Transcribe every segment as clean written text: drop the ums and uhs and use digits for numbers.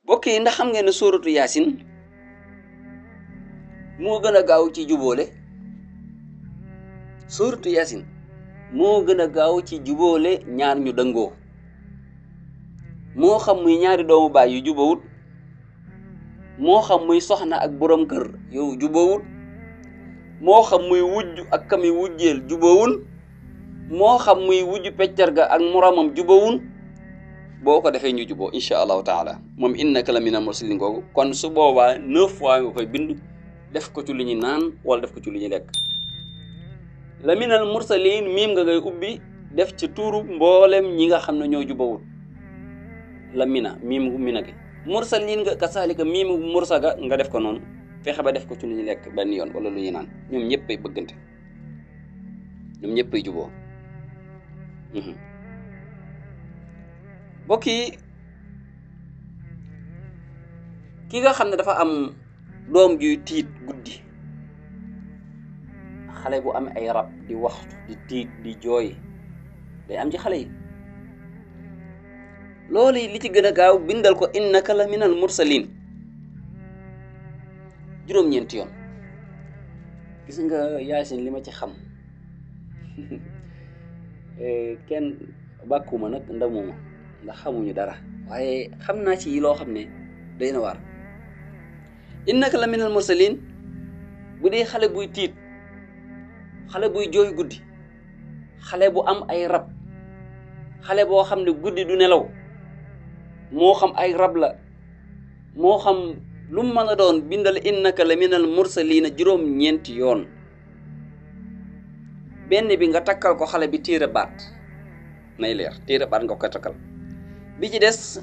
bokk yi ndax xam ngeen ne sóoratu yaasin moo gën a gaaw ci jubóole sóoratu yaasin moo gën a gaaw ci jubóole ñaar ñu dëngoo moo xam muy ñaari doomu baay yu jubawut moo xam muy soxna ak borom kër yow jubawut moo xam muy wujj ak kami wujjeel jubawun moo xam muy wujj peccarga ak moromam jubawun boo ko defee ñu juboo insha allahu taala moom innaka la minal mursalin googu kon su boobaa 9 fois nga koy bind def ko ci lu ñu naan wala def ko ci lu ñu lekk la minal mursalin miim nga ngay ubbi def ci tuuru mboolem ñi nga xam ne ñoo jubawut la miim mina gi mursalin nga kasaalika miimu mursaga nga def ko noonu fexe ba def ko ci lu ñu lekk benn yoon wala lu ñu naan ñoom ñëpp ay bëggante ñoom ñëpp ay juboo mbokk yi ki nga xam ne dafa am doom juy tiit guddi xale bu am ay rab di waxtu di tiit di jooy day am ci xale yi loolu li ci gën a gaaw bindal ko innaka la minal mursalin juróom-ñeenti yoon gis nga yaasin li ma ci xam kenn bàkkuma nag ndamuma ndax xamuñu dara waaye xam naa ci loo xam ne day na waar innaka la minal mursalin bu dee xale buy tiit xale buy jooy guddi xale bu am ay rab xale boo xam ne guddi du nelaw moo xam ay rab la moo xam lu mu mën a doon bindal innaka la minal mursalina juróom-ñeenti yoon benn bi nga takkal ko xale bi téere baat nay leer téere baat nga ko takkal bi ci des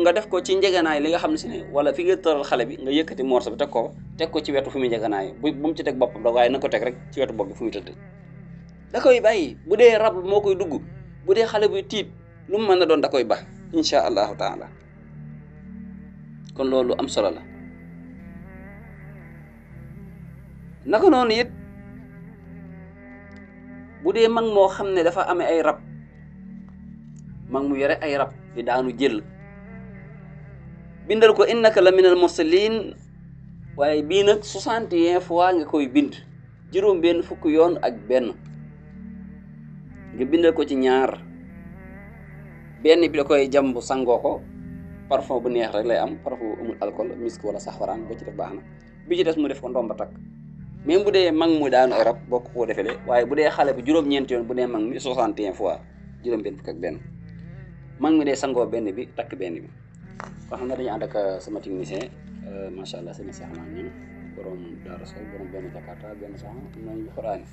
nga def ko ci njeganaay li nga xam ne si ne wala fi nga tëral xale bi nga yëkkati morso bi teg ko ci wetu fu muy njeganaay bu mu ci teg boppam da waaye na ko teg rek ci wetu bopp bi fu muy tëdd da koy bàyyi bu dee rab moo koy dugg bu dee xale buy tiit lu mu mën a doon da koy ba insha allahu taala kon loolu am solo la naka noonu it bu dee mag moo xam ne dafa amee ay rab mag mu yore ay rab di daanu jël bindal ko innaka la minal mursalin waaye bii nag 61 fois nga koy bind juróom benn fukk yoon ak benn nga bindal ko ci ñaar benn bi da koy jàmbu sangoo ko parfum bu neex rek lay am parfum amul alcool misk wala saxfaraan boo ci def baax na bi ci des mu def ko ndomba takk même bu dee mag mu daanu ay rab bokk koo defele waaye bu dee xale bi juróom-ñeenti yoon bu dee mag mi 61 fois juróom benn fukk ak benn mag mi dee sangoo benn bi takk benn bi koo xam ne dañu ànd ak sama technicien macha allah seen Cheikh naa ñun borom Daara Sow borom benn Jakarta benn soxna nañu xuraani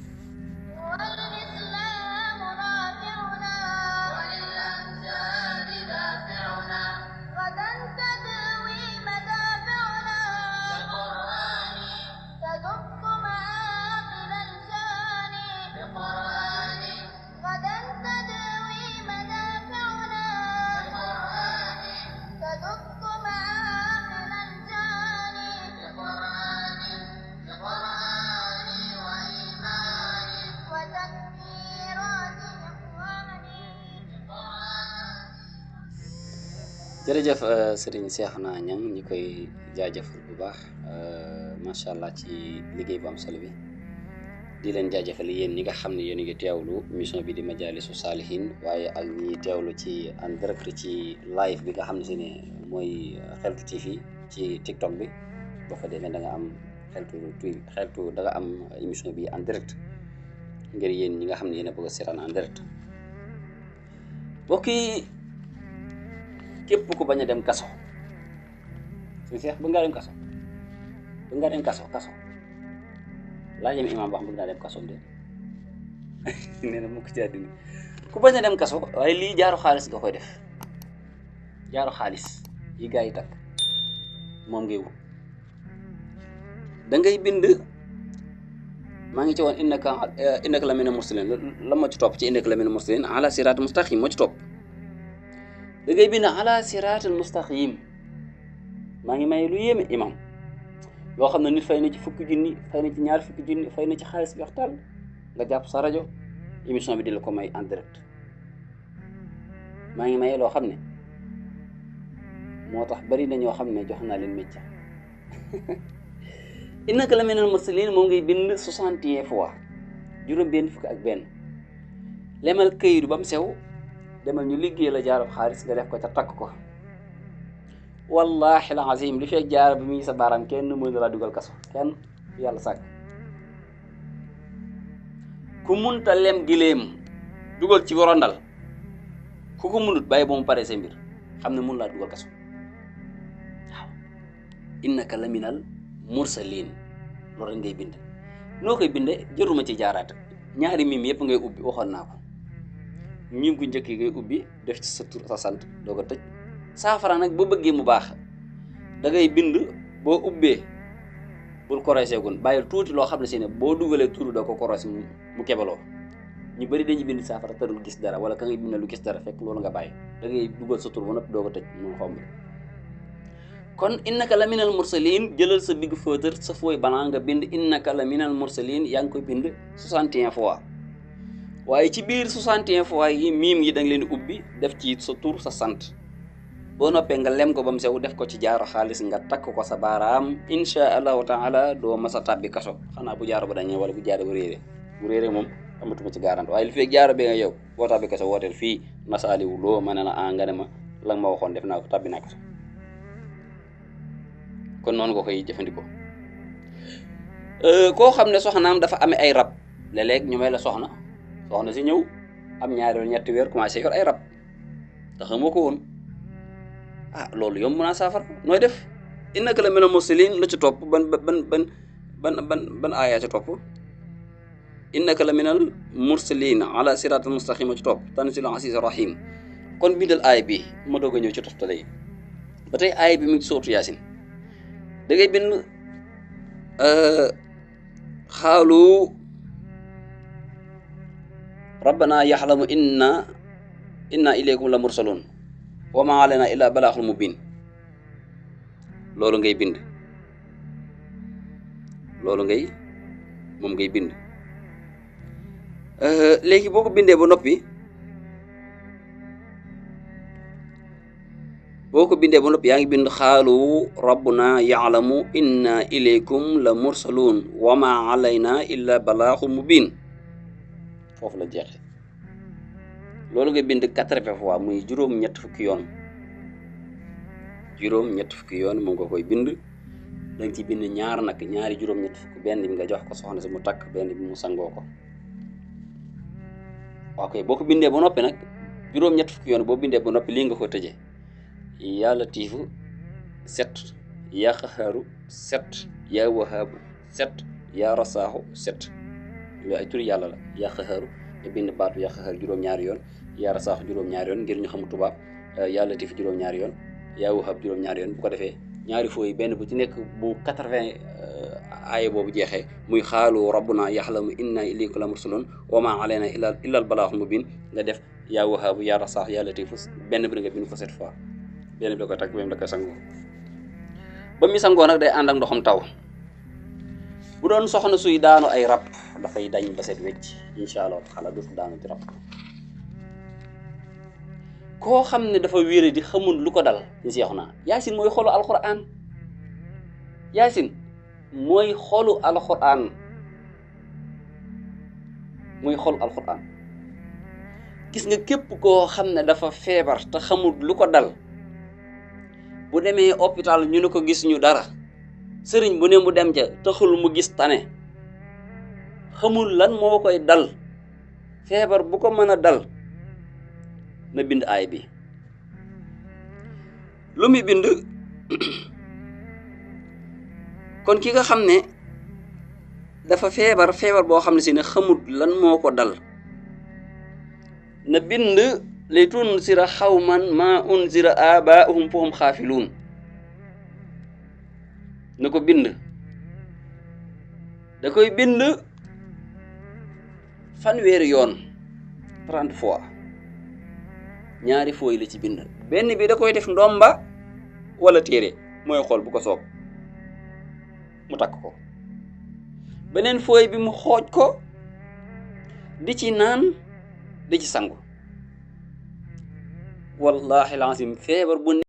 jërëjëf Serigne Cheikhouna Niang ñi koy jaajëfal bu baax macha allah ci liggéey bu am solo bi di leen jaajëfal yéen ñi nga xam ne yéen a ngi teewlu émission bi di Majalisu Saalihin waaye ak ñi teewlu ci en direct ci live bi nga xam ne si ne mooy Xeltu TV ci TikTok bi boo fa demee da nga am xeltu da nga am émission bi en direct ngir yéen ñi nga xam ne yéen a bëgg a seetaan en direct mbokk yi képp ku bañ a dem kaso suñu seex bëgg ngaa dem kaso bëgg ngaa dem kaso laa jëm imam wax bëgg naa dem kaso de nee na mukk ci àddina ku bañ a dem kaso waaye lii jaaru xaalis nga koy def jaaru xaalis yi gaa yi takk moom ngay wut da ngay bind maa ngi ci woon innaka la minal mursalin la moo ci topp ci innaka la minal mursalin ala siraat mustaqim moo ci topp da ngay bind ala siraatal mustaqim maa ngi may lu yéeme imam loo xam ne nit fay na ci fukki junni fay na ci ñaar fukki junni fay na ci xaalis bi waxtaan nga jàpp sa rajo émission bi di la ko may en direct maa ngi maye loo xam ne moo tax bari na ñoo xam ne jox naa leen métier innaka la minal mursalin moom ngay bind 61 fois juróom-benn fukk ak benn lemal këyit ba mu sew demal ñu liggéey la jaarab xaalis nga def ko ca takk ko wallahi alazim li fekk jaar bi mi ngi sa baaraam kenn mën la dugal kaso kenn yàlla sàkk ku munta lem gileem dugal ci warondal ku ko munut bàyyi ba mu pare sa mbir xam ne mun laa dugal kaso waaw innaka la minal mursalin loolu rek ngay bind noo koy binde jëruma ci jaaraat ñaari mim yëpp ngay ubbi waxoon naa ko mim gu njëkk ngay ubbi def ci sa tur sa sant doo ko tëj saafara nag boo bëggee mu baax da ngay bind boo ubbee bul korosé gun bàyyil tuuti loo xam ne si ne boo dugalee turu doo ko korosé mu kebaloo ñu bari dañuy bind saafara te dul gis dara wala ka ngay bind lu gis dara fekk loolu nga bàyyi da ngay dugal sa tur ba noppi doo ko tëj mu xomb kon innaka la minal mursalin jëlal sa bigg feutre sa fooy banaa nga bind innaka la minal mursalin yaa ngi koy bind 61 fois waaye ci biir 61 fois yi miim yi da nga leen ubbi def ci sa tur sa sant boo noppee nga lem ko ba mu sew def ko ci jaaro xaalis nga takk ko sa baaraam insha allahu taala doo masa tàbbi kaso xanaa bu jaaro ba dañee wala bu jaaro bu réeree moom amatuma ci garante waaye li fekk jaaro bi nga yow boo tàbbi kaso wooteel fii masaaliwu loo ma ne la nga ne ma la nga ma waxoon def naa ko tàbbi naa kaso kon noonu nga koy jëfandikoo koo xam ne soxnaam dafa amee ay rab léeg-léeg ñu may la soxna si ñëw am ñaari wala ñetti weer commencé yor ay rab te xamoo ko woon loolu yomb naa saafara nooy def innaka la minal mursalin la ci topp ban aaya ci topp innaka la minal mursalin ala siratal mustaqim ci topp tanzilul aziz rahim kon bindal aaya bi ma doog a ñëw ci toftale yi ba tey aaya bi mu ngi sóotu yaasin da ngay bind xaalu rabbana yaxlamu inna ilaykum la mursalun wa ma alayna illa balaaxul mubin loolu ngay bind moom ngay bind léegi boo ko bindee ba noppi yaa ngi bind xaalu rabbuna yaxlamu inna ilaykum la mursalun wa ma alayna illa balaaxul mubin foofu la jeexe loolu nga bind 80 fois muy juróom-ñett fukki yoon moom nga koy bind da nga ci bind ñaari juróom-ñett fukki benn bi nga jox ko soxna si mu takk benn bi mu sangoo ko ok boo ko bindee ba noppi nag juróom-ñett fukki yoon boo bindee ba noppi lii nga ko tëjee yaa latiifu 7 yaa xaxaaru 7 yaa wahaabu 7 yaa rasaaxu 7 yooyu ay turi yàlla la yaa xaxaaru nga bind baatu yaa xaxaaru juróom-ñaari yoon yaa rasaaxu juróom-ñaari yoon ngir ñu xamu tubaab yaa latiif juróom-ñaari yoon yaa wahaab juróom-ñaari yoon bu ko defee ñaari fooy benn bu ci nekk bu 80 aaya boobu jeexee muy xaalu rabbuna yaxlamu inna ilaykum la mursalun wa ma alayna illa al balaaxul mubin nga def yaa wahaabu yaa rasaaxu yaa latiifu benn bi nga bind ko 7 fois benn bi da koy takk benn bi da koy sangoo ba mi sangoo nag day ànd ak ndoxam taw bu doon soxna suy daanu ay rab dafay dañ ba set wecc incha allah taala dootu daanu ci rab koo xam ne dafa wéere di xamul lu ko dal ñu seexu naa yaasin mooy xolu alquran gis nga képp koo xam ne dafa feebar te xamul lu ko dal bu demee hôpital ñu ne ko gis ñu dara sëriñ bu ne mu dem ja taxul mu gis tane xamul lan moo koy dal feebar bu ko mën a dal na bind aay bi lu muy bind kon ki nga xam ne dafa feebar boo xam ne si ne xamul lan moo ko dal na bind li tunzira xawman ma unzira abaahum fahum xaafiluun na ko bind da koy bind 100 yoon 30 fois ñaari fooy la ci bind benn bi da koy def ndomba wala téere mooy xool bu ko soob mu takk ko beneen fooy bi mu xooj ko di ci naan di ci sangu wallahi lazim feebar bu